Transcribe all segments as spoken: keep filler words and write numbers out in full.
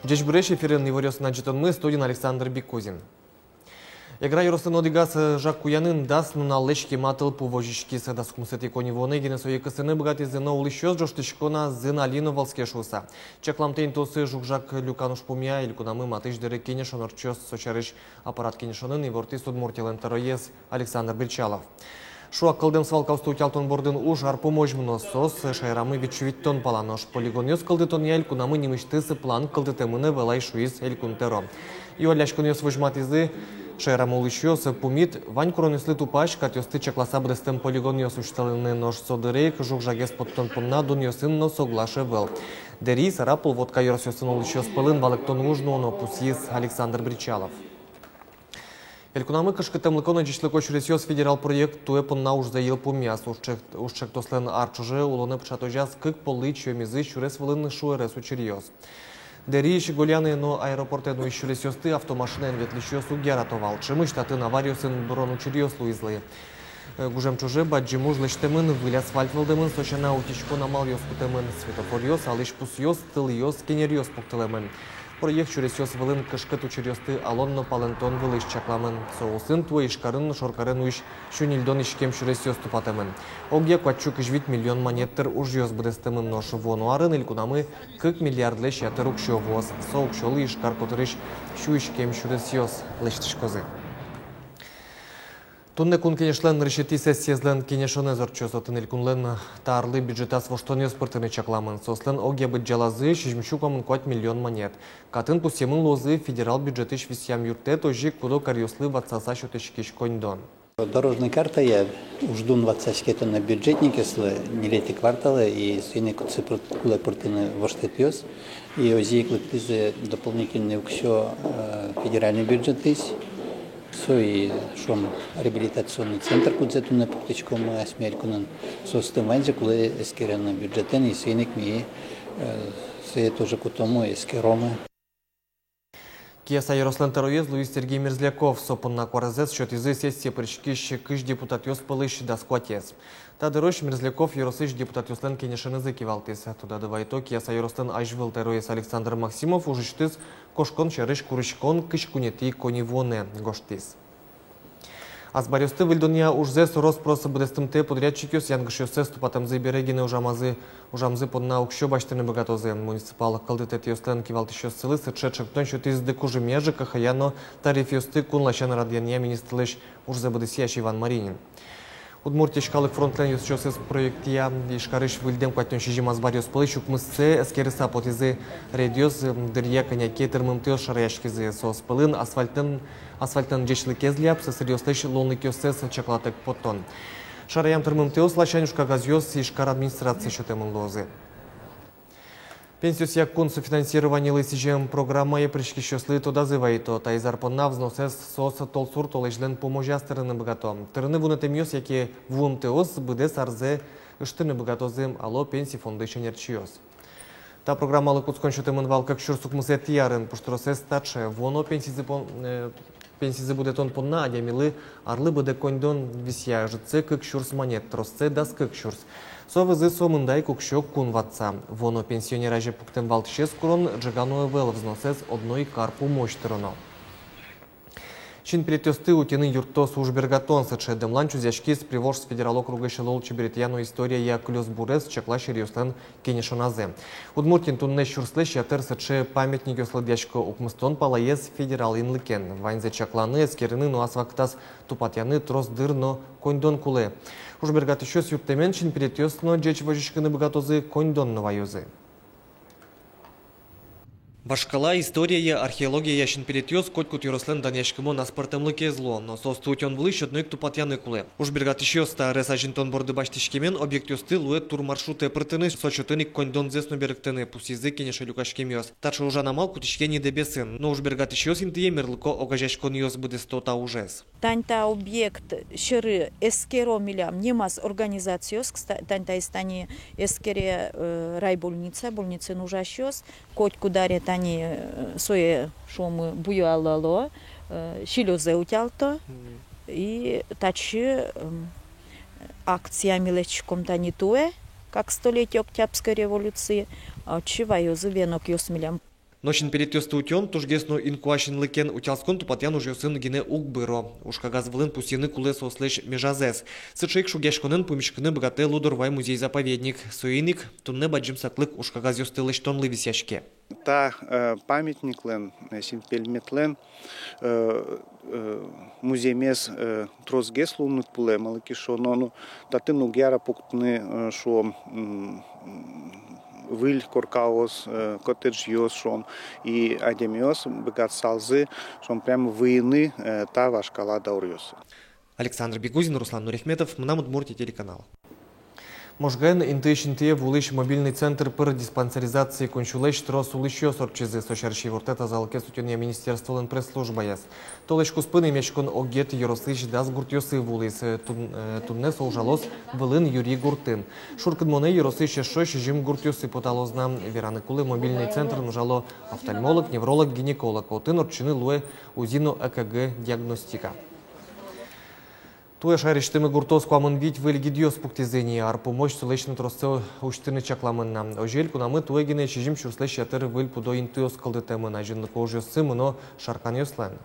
Ӟечбуресь! Эфирын «Иворъёс» но ӝытонмы, студиын Александр Бикузин. Эгра ёросын одӥгаз, э, жаг куянын дас нуналлэсь кема тылпу возиськиз. Дас укмысэтӥ коньывуонэ гинэ сое кысыны быгатӥзы, но улӥсьёс ӝожтӥсько на, зын али но вӧлске шуыса. Чакламтэ интыосы жуг-жаг люкан ужпумъя элькунамы матысь дыре кенешон ортчоз. Со сярысь аппарат кенешонын ивортӥз Удмуртилэн тӧроез Александр Бречалов. Шуак кылдэм свалкаосты утялтон бордын уж ар пумозь мыноз. Соос шаерамы витьсю витьтон пала. Нош полигонъёс кылдытонъя элькунамы нимысьтыз план кылдытэмын ӧвӧл ай, шуиз элькун тӧро. Юалляськонъёс возьматӥзы шаерамы улӥсьёс пумит: вань куронъёслы тупась, катъёсты чакласа быдэстэм полигонъёс усьтылыны. Нош со дыре ик жуг-жагез поттон понна дунъёсын но соглаш ӧвӧл. Дэри, Сарапул, Вотка ёросъёсын улӥсьёс пӧлын валэктон уж нуоно, пусйиз Александр Бречалов. Элькунамы «Кышкыттэмлыко но ӟечлыко сюресъёс» федерал проект туэ понна ужзэ йылпумъяз. Ужчек-, ужчектослэн ар ӵоже улонэ пыӵатозяз кык поллы ичиомизы сюрес вылын шуэрес учыръёс. Дэриысь Гольяны но аэропортэ нуись сюресъёсты автомашинаен ветлӥсьёс уг ярато вал. Ӵемысь татын авариосын бырон учыръёс луизлы. Э, гужем ӵоже бадӟым уж лэсьтэмын: выль асфальт вӧлдэмын, со сяна утиськон амалъёс кутэмын: светофоръёс, алӥсь пусъёс, тылъёс, кенеръёс пуктылэмын. Проект сюресъёс вылын кышкыт учыръёсты алон но палэнтон вылысь чакламын. Со улсын туэ Ижкарын но шоркарын уйись сю ньыльдон иськем сюресъёс тупатэмын. Огъя куатьсю кызь вить миллион манет тыр ужъёс быдэстэмын. Нош вуоно арын элькунамы кык миллиардлэсь ятыр уксё вуоз. Со уксёлы Ижкар котырысь сю иськем сюресъёс лэсьтӥськозы. Туннэ Кун Кенешлэн нырысетӥ сессиезлэн кенешонэз ортчоз. Отын элькунлэн та арлы бюджетаз воштонъёс пыртыны чакламын. Соослэн огъя быдӟалазы сизьымсю куамын куать миллион манет. Катын пусъемын луозы федерал бюджетысь висъям юрттэт, озьы ик куд-ог каръёслы ватсаса сётӥськись коньдон. Дорожной картая уждун ватсаське туннэ бюджетникъёслы ньылетӥ кварталэ, и соин ик кутсы пырт-, кулэ пыртыны воштэтъёс. И озьы ик лыктӥзы дополнительной уксё, э, федеральной бюджетысь. Со и, шуом, реабилитационный центр, кудзэ туннэ пуктӥськомы асьме элькунын. Соосты ваньзэ кулэ эскерыны бюджетэн, и соин ик ми, э, сое тоже кутомы, эскеромы. Кияса ёрослэн тӧроез луиз Сергей Мерзляков. Со понна куаразэс сётӥзы сессие пыриськись кызь депутатъёс пӧлысь дас куатез. Та дырозь Мерзляков ёросысь депутатъёслэн кенешенызы кивалтӥз. Тодады вайто, Кияса ёрослэн азьвыл тӧроез Александр Максимов ужысьтыз кошкон сярысь куриськон кызь куинетӥ коньывуонэ гожтӥз. Азбаръёсты выльдонъя ужзэс рос-прос быдэстымтэ подрядчикъёс янгышъёссэс тупатэмзы бере гинэ ужамазы, ужамзы понна уксё басьтыны быгатозы. Муниципал кылдытэтъёслэн кивалтӥсьёссылы сыӵе ӵектон сётӥз дыкужымъя, ЖКХ-я но тарифъёсты кун ласянь радъянъя министрлэсь ужзэ быдэсъясь Иван Маринин. Удмуртиысь калык фронтлэн ёзчиосыз проектъя Ижкарысь выльдэм куатьтон сизьым азбаръёс пӧлысь укмыссэ эскерыса потӥзы. Рейдъёс, м, дыръя кӧня ке тырмымтэос шараяськизы. Соос пӧлын асфальтлэн, асфальтлэн ӟечлыкез ляб, сӧсыръёслэсь луонлыкъёссэс чаклатэк поттон. Шараям тырмымтэос ласянь ужкагазъёс Ижкар администрацие сётэмын луозы. Пенсиосъя кун софинансированилы сӥзем программае пыриськисьёслы тодазы вайто: таиз ар понна взносэз соос толсур толэзьлэн пумозяз тырыны быгато. Тырыны вунэтэмъёс яке вуымтэос быдэс арзэ ыштыны быгатозы, ало Пенси фондысь ӧнерчиос. Та программалы кутскон сётэмын вал кык сюрс укмысэтӥ арын. Пуштросэз таӵе: вуоно пенсизы пон-, э, пенсизы будэтон понна адямилы арлы быдэ коньдон висъя: ӧжытсэ кык сюрс манет, троссэ дас кык сюрс. Со вӧзы сомында ик уксё кун ватса. Вуоно пенсионер азе пуктэм валтӥсез курон: ӝегано ӧвӧл, взносэз одно ик ар пумозь тыроно. Синпелетъёсты утьыны юрттоз ужбергатон. Сыӵе дэмлан чузъяськиз Приволжск федерал округысь лулчеберетъя но историяя кылёсбурез чакла сьӧръёслэн кенешоназы. Удмуртиын туннэ сюрслэсь ятыр сыӵе памятникъёс лыдъясько, укмыстон палаез федерал инлыкен. Ваньзэ чакланы, эскерыны но ас вакытаз тупатъяны трос дыр но коньдон кулэ. Ужбергатӥсьёс юрттэмен, синпелетъёс но ӟеч возиськыны быгатозы, коньдон но ваёзы. Вашкала историяя, археологияя синпелетъёс котькуд ёрослэн данъяськымон аспӧртэмлыкез луо, но соосты утён вылысь одно ик тупатъяны кулэ. Ужбергатӥсьёс та ӧрез азинтон борды басьтӥськемен, объектъёсты луэ турмаршрутэ пыртыны, со чотын ик коньдонзэс но берыктыны, пусйизы кенеше люкаськемъёс. Таӵе ужан амал кутӥське ни Дэбесын, но ужбергатӥсьёс интые мерлыко огазеяськонъёс быдэсто та ужез. Тань та объект сьӧры эскеро милям нимаз организациос, кста-, тань таиз тани эскере, э, райбольница, больницаын ужасьёс, котькуд аре тани, э, сое, шуомы, буёлало, э, сӥльёзэ утялто. Мгм. И татчы, м, акция ми лэсьтӥськом тани туэ, как столетие Октябрьской революции, отчы ваёзы венокъёс милям. Но синпелетъёсты утён, тужгес но инкуазь синлыкен утялтскон-тупатъян ужъёсын гинэ уг быро. Ужкагаз вылын пусйыны кулэ соослэсь межазэс. Сыӵе ик шугъяськонэн пумиськыны быгатэ Лудорвай музей-заповедник. Соин ик туннэ бадӟым саклык ужкагазъёсты лэсьтонлы висъяське. Та, э, памятниклэн, э, синпельметлэн, э, э, музъемез, э, тросгес луыны кулэ, малы ке шуоно, ну, татын уг яра пуктыны, э, шуом, м, м, выль коркаос, э, коттеджъёс, шуом, и адямиос быгатысалзы, шуом, прям выйыны, э, та вашкала дауръёсы. Александр Бегузин, Руслан Нурехметов, «Мынам Удмуртие» телеканал. Можгаын интыысь интые вуылӥсь мобильный центр пыр диспансеризация куинь сюлэсь трос улӥсьёс ортчизы. Со сярысь ивортэ тазалыкез утёнъя министерстволэн пресс-службаяз. Толэзь куспын эмъяськон огъет ёросысь дас гуртъёсы вуылӥз. Тун-, э, туннэ со ужалоз Вылын Юри гуртын. Шуркынмонэ ёросысь эшшо сизьым гуртъёсы поталоз на. Вераны кулэ, мобильный центрын ужало офтальмолог, невролог, гинеколог. Отын ортчыны луэ УЗИ но ЭКГ диагностика. Туэ шаерысьтымы гуртоос куамын вить выль гидъёс пуктӥзы ни. Ар пумозь сылэсь но троссэ усьтыны чакламын на. Озьы, элькунамы туэ гинэ сизьым сюрслэсь ятыр выль пудо интыос кылдытэмын. Азинлыко ужъёссы мыно Шарканъёслэн.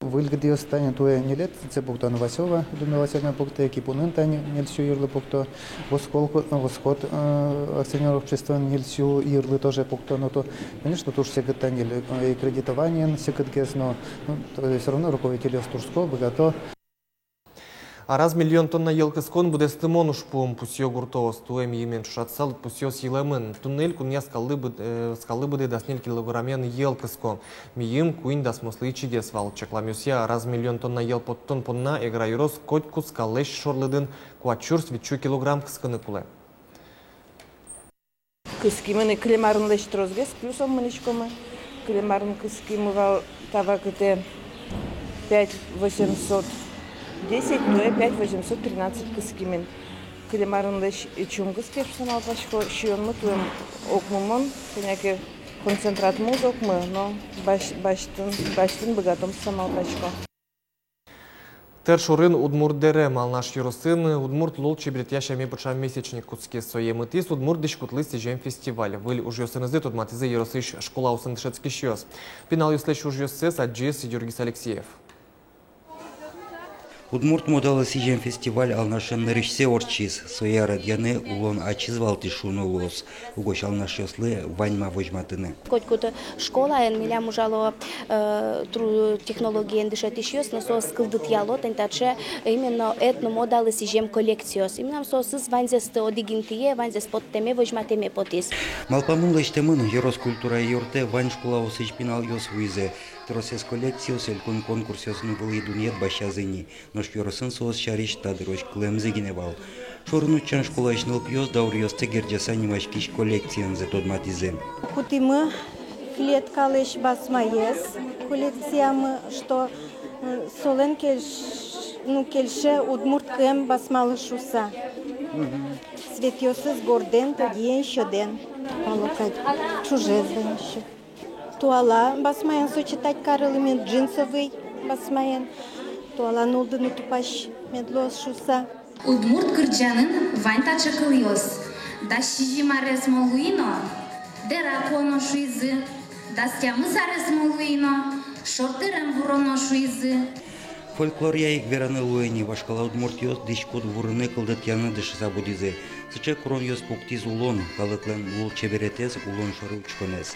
Выль гидъёс тани туэ ньылетӥзэ пукто, Новоселово Людмила Васильевна пуктэ, Кипунын тани ньыль сю йырлы пукто, Восход, Восход, э, акционер обществоын ньыль сю йырлы тоже пукто. Но то, конечно, туж секыт тани, э, и кредитованиен секытгес, но, ну, то есть всё равно руководительёс турско, быгато. Араз миллион тонна йӧл кыскон быдэстымон ужпум, пусъё гуртоос. Туэ мийымен ӵошатыса лыдпусъёс йылэмын. Туннэ элькунъя скаллы быд-, э, скаллы быдэ дас ньыль килограммен йӧл кыско. Мийым куинь дасмослы ичигес вал. Чакламъёсъя, араз миллион тонна йӧл поттон понна Эгра ёрос котькуд скаллэсь шорлыдын куать сюрс витьсю килограмм кыскыны кулэ. Кыскимы ни кылем арынлэсь тросгес, плюсом мынӥськомы. Кылем арын кыскимы вал та вакытэ пять восемьсот десять, туэ пять восемьсот тринадцать кыскимы. Кылем арынлэсь ичигес кыскем шуса малпасько, сиёнмы туэ ӧм окмымон, кӧня ке концентратмы уз окмы, но бась-, басьтын, басьтын быгатом шуса малпасько. Тӧр шорын удмурт дэрем. Алнаш ёросын удмурт лулчеберетъя сяме пыӵа месячник кутскиз. Сое мытӥз удмурт дӥськутлы сӥзем фестиваль. Выль ужъёсынызы тодматӥзы ёросысь школаосын дышетскисьёс. Пиналъёслэсь ужъёссэс адӟиз Юргис Алексеев. Удмурт модалы сӥзем фестиваль Алнашын нырысьсэ ортчиз. Сое радъяны улон ачиз валтӥз шуыны луоз. Угось алнашъёслы вань ма возьматыны. Котькуд школаын милям ужало, э, тру-, технологиен дышетӥсьёс, но соос кылдытъяло тӥни таӵе именно этномодалы сӥзем коллекциос. Именно соосыз ваньзэсты одӥг интые, ваньзэс поттэме, возьматэме потӥз. Малпамын, лэсьтэмын, ёрос культура юртэ вань школаосысь пиналъёс вуизы. Тросэз коллекциос элькун конкурсъёсын вылӥ дунъет басьтӥзы ни. Нош ёросын соос сярысь та дырозь кылэмзы гинэ вал. Шорын утчан школаысь нылпиос дауръёсты герӟаса нимаськись коллекциенызы тодматӥзы. Кутӥмы клеткалэсь басмаез коллекциямы, что, э, солэн кельш-, ну, кельше удмурт кыем басмалы шуса. Цветъёсыз гордэн, тӧдьыен, сьӧдэн. Пало кадь ӵужез вань ещё. Туала басмаен сочетать карылӥ мед, джинсовый басмаен. Туала нуллыны тупась мед луоз шуса. Удмурт кырӟанын вань таӵе кылъёс: дас сизьым арес мон луи но, дэра куоно шуизы, дас тямыс арес мон луи но, шортдэрем вуроно шуизы. Фольклоръя ик вераны луэ ни, вашкала удмуртъёс дӥськут вурыны, кылдытъяны дышыса будӥзы. Сыӵе куронъёс пуктӥз улон, калыклэн лулчеберетэз, улон шоры учконэз.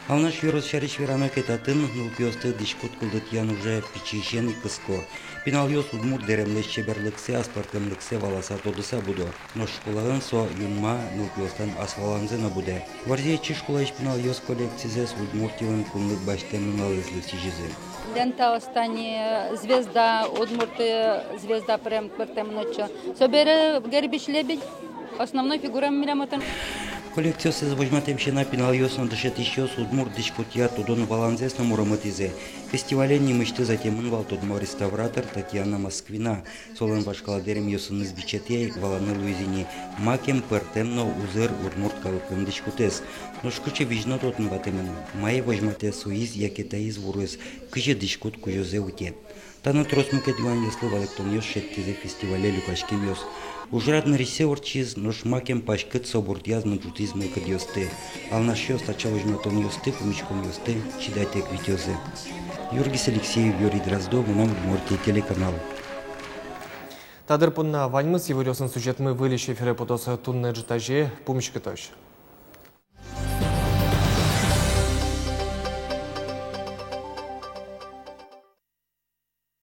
Алнаш ёрос сярысь верано ке, татын нылпиосты дӥськут кылдытъян уже пичиысен ик кыско. Пиналъёс удмурт дэремлэсь чеберлыксэ, аспӧртэмлыксэ валаса-тодыса будо. Нош школаын со юнма нылпиослэн ас валанзы но будэ. Варзи-Ятчи школаысь пиналъёс коллекцизэс Удмуртилэн кунлык басьтэм нуналызлы сӥзизы. Лентаос тани, звезда, удмурт, э, звезда прям пыртэмын отчы. Собере гербысь лебедь, основной фигура милям отын. Коллекциосыз возьматэм сяна, пиналъёс но дышетӥсьёс удмурт дӥськутъя тодон-валанзэс но муромытӥзы. Фестивален нимысьтыз ӧтемын вал тодмо реставратор Татьяна Москвина. Солэн вашкала дэремъёсыныз бичетъя ик валаны луиз ини, макем пӧртэм но узыр удмурт калыклэн дӥськутэз. Нош кыӵе визьнод отын ватэмын, мае возьматэ соиз яке таиз вурыз, кызьы дӥськут кузёзэ уте. Тани трос мукет юанъёслы валэктонъёс шедьтӥзы фестивале люкаськемъёс. Ужрад нырысьсэ ортчиз, нош макем паськыт со бурдъяз но ӝутӥз мылкыдъёсты. Алнашъёс, таӵе возьматонъёсты, пумиськонъёсты чидатэк витёзы. Юргис Алексеев, Юрий Дроздов, «Мынам Удмуртие» телеканал. Та дыр понна ваньмыз. Иворъёсын сюжетмы выльысь эфире потоз туннэ ӝытазе. Пумиськытозь.